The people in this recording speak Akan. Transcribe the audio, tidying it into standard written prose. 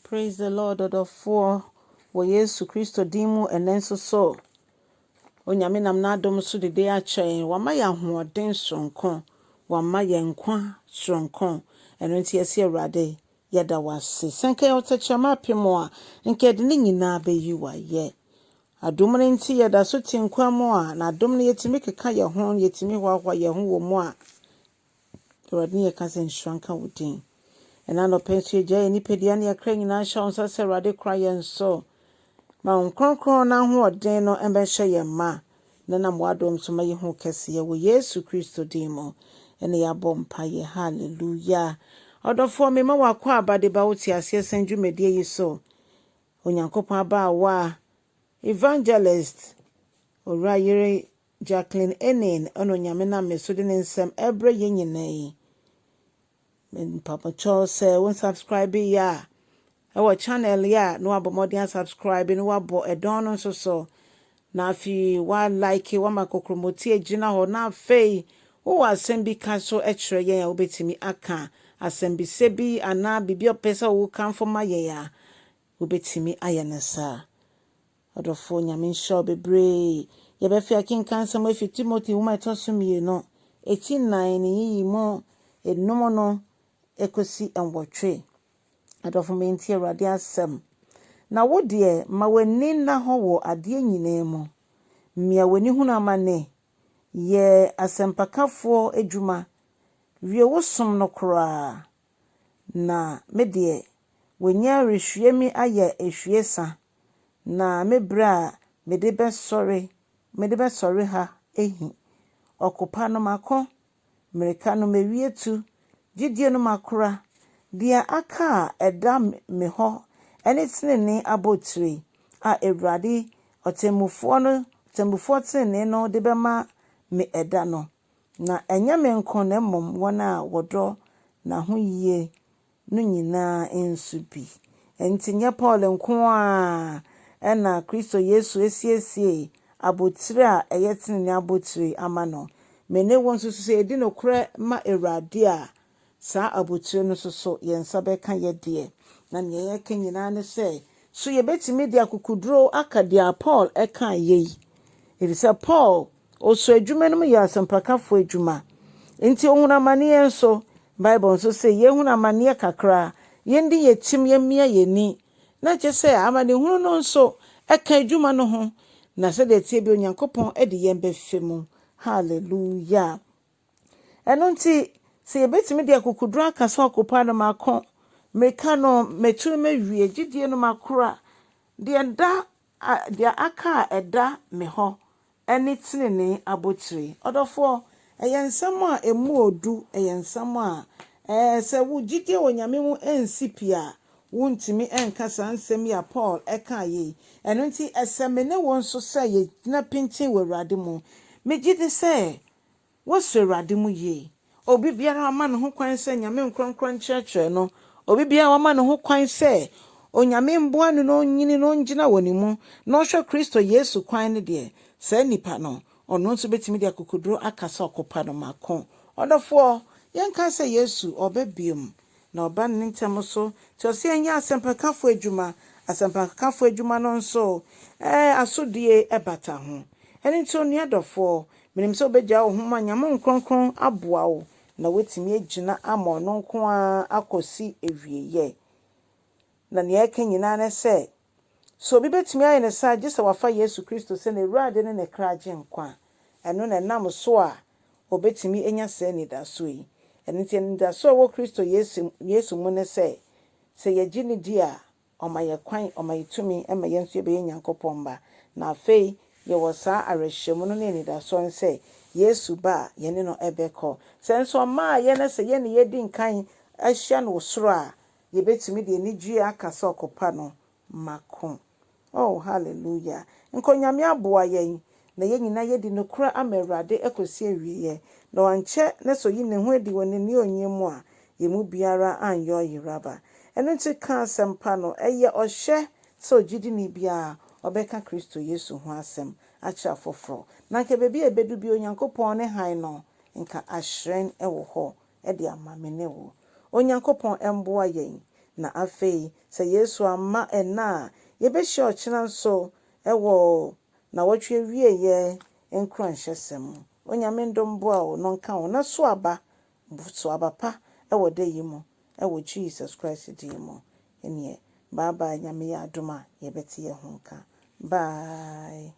Praise the Lord ɔdɔfoɔ wɔ Yesu Kristo din mu ɛnɛ nso so Onyame nam n'adom so dede akyɛ yɛn wama yɛn ahoɔden soronko wama yɛn nkwa soronko ɛno nti yɛsi Awurade yɛda wo ase sɛ nka yɛwɔ tɛkyerɛma apem a nka yɛde ne nyinaa bɛyi wayɛ adom no nti yɛda so te nkwa mu a na adom no yɛtumi keka yɛn ho yɛtumi hoahoa yɛn ho wɔ mu a Awurade ne yɛka sɛ nhyira nka wo din ɛna anɔpɛ nso yɛgya yɛn nipadua ne yɛkra nyinaa hyɛ wo nsa sɛ Awurade kora yɛn so ma wo nkronkron no ahoɔden no mbɛhyɛ yɛn ma na nam w'adom so ma yɛhu kɛseɛ wɔ Yesu Kristo din mu ɛne yɛabɔ mpayɛ hallelujah ɔdɔfoɔ mema wakɔ aba de ba wo te aseɛ sɛn dwumadie yi so Onyankopɔn abaawa evangelist owura yere Jacqueline Enin ɛna Onyame nam me so de ne nsɛm ɛbrɛ yɛn nyinaa yi mpabokyɛw sɛ wo subscribe yɛ a ɛwɔ channel yi a na wabɔ mmɔden asubscribe na wabɔ ɛdɔn no nso so na afei wa like wama kokromoti gyina hɔ na afei wowɔ asɛm bi ka so kyerɛ yɛn a wobɛtumi aka asɛmbisa bi anaa biribi a ɔpɛ sɛ wokamfo ma yɛn a wobɛtumi ayɛ no saa ɔdɔfoɔ Nyame nhyira wo bebree yɛbɛfi akenka nsɛm afi Timothy nwoma a ɛtɔ so mmienu eti nnan ne yiyi mu enum no ekosi nwɔtwe adɔfo mmentie Awurade asɛm na wo deɛ ma w'ani nna hɔ wɔ adeɛ nyinaa mu mmea w'ani hunu amane yɛ asɛmpakafoɔ adwuma wie wo som no koraa na me deɛ w'anya rehwie me ayɛ ehwiesa na me berɛ a mede bɛsɔre mede bɛsɔre ha ehi ɔkopa no mako mmirika no mawie tu gyidie no makora deɛ aka a ɛda me hɔ ɛne tenenee abotire a Awurade ɔtemmufoɔ no ɔtemmufoɔ tenenee no de bɛma me ɛda no na ɛnyɛ me nko na mmom wɔn a wɔdɔ n'ahoyie no nyinaa nso bi. Nti nyɛ Paul nko a ɛna Kristo Yesu esiesie abotire a ɛyɛ tenenee abotire ama no. Me ne wo nso so sɛ yɛdi nokorɛ ma Awurade a saa abotire no nso so yɛn nsa bɛka yɛ deɛ. Na nea yɛka nyinaa ne sɛ so yɛbɛtumi de akokoduro aka deɛ Paul ɛka yɛ yi. Efisɛ Paul ɔsɔ adwuma no mu yɛ asɛmpakafoɔ adwuma. Nti ohun amanneɛ nso Bible nso sɛ yɛhunu amanneɛ kakra yɛndi yɛn tim yɛmmia yɛn ni na kyerɛ sɛ amanehunu no nso ɛka adwuma no ho na sɛdeɛ ɛteɛ bi Onyankopɔn de yɛn bɛfɛ mu hallelujah ɛno nti sɛ yɛbɛtumi de akokoduro aka sɛ ɔkopa no mako mmirika no mɛtu mawie gyidie no makora deɛ da deɛ aka a ɛda me hɔ ɛne tenenee abotire ɔdɔfoɔ ɛyɛ nsɛm a emu odu ɛyɛ nsɛm a ɛɛ sɛ wo gyidie wɔ Nyame mu ɛnsi pii a wontumi ɛnka saa nsɛm yi a Paul ɛka yi ɛno nti ɛsɛ me ne wo nso sɛ yɛgyina pintinn wɔ Awurade mu megye di sɛ wosɔ Awurade mu yie obi biara ama ne ho kwan sɛ Nyame nkronkron nkyerɛkyerɛ no obi biara wama ne ho kwan sɛ Onyame mboa no na onyini na ɔngyina wɔ ne mu na ɔhwɛ Kristo Yesu kwan no deɛ saa nipa no ɔno nso bɛtumi de akokoduro aka sɛ ɔkopa no mako ɔdɔfoɔ yɛnka sɛ Yesu ɔbɛ biom na ɔba ne ntɛm so nti ɔsɛ yɛnyɛ asɛmpakafoɔ adwuma asɛmpakafoɔ adwuma no nso ɛɛ asodie ɛbata ho ɛno nti onua dɔfoɔ menim sɛ wobɛgya wo ho ma Nyame nkronkron aboa wo na woatumi agyina ama ɔno nko ara akɔsi awieyɛ na nea ɛka nyinaa ne sɛ sɛ obi bɛtumi ayɛ ne saa gye sɛ wafa Yesu Kristo sɛ n'Awurade ne ne kra gye nkwa ɛno na ɛnam so a obɛtumi anya saa anidaso yi ɛno nti anidaso a ɛwɔ Kristo Yesu Yesu mu ne sɛ sɛ yɛgye ne di a ɔma yɛ kwan ɔma yɛ tumi ma yɛn nso yɛbɛyɛ Nyankopɔn mma na afei yɛwɔ saa awerɛhyɛmu no ne anidasoɔ no sɛ Yesu ba a yɛne no ɛbɛkɔ sɛ nso ɔmaa yɛn na sɛ yɛne yɛdi nkan ahyia no wɔ soro a yɛbɛtumi de anigye aka sɛ ɔkopa no mako oh hallelujah nka Onyame aboa yɛn na yɛn nyinaa yɛdi nokorɛ ama Awurade akɔsi awieeɛ na wankyɛ na sɛ oyi ne ho adi wɔ n'anionyam mu a yɛn mu biara anyɛ ɔyeraba ɛno nti ka asɛmpa no ɛyɛ ɔhyɛ sɛ ogyidini biara ɔbɛka Kristo Yesu ho asɛm akyerɛ afoforɔ na nka baabi a ɛbɛdu bi Onyankopɔn ne hann no nka ahyerɛn wɔ hɔ de ama me ne wo Onyankopɔn mboa yɛn Na afei, sɛ Yesu amma ɛnnɛ a, yɛbɛhyia ɔkyena nso wɔ nawɔtwe awieɛ nkuranhyɛsɛm mu. Onyame ndom boa wo na ɔnka wo na so aba, so aba pa wɔ da yi mu wɔ Jesus Christ din mu. Ɛneɛ, bye bye, Nyame yɛ adom a yɛbɛte yɛn ho nka. Bye.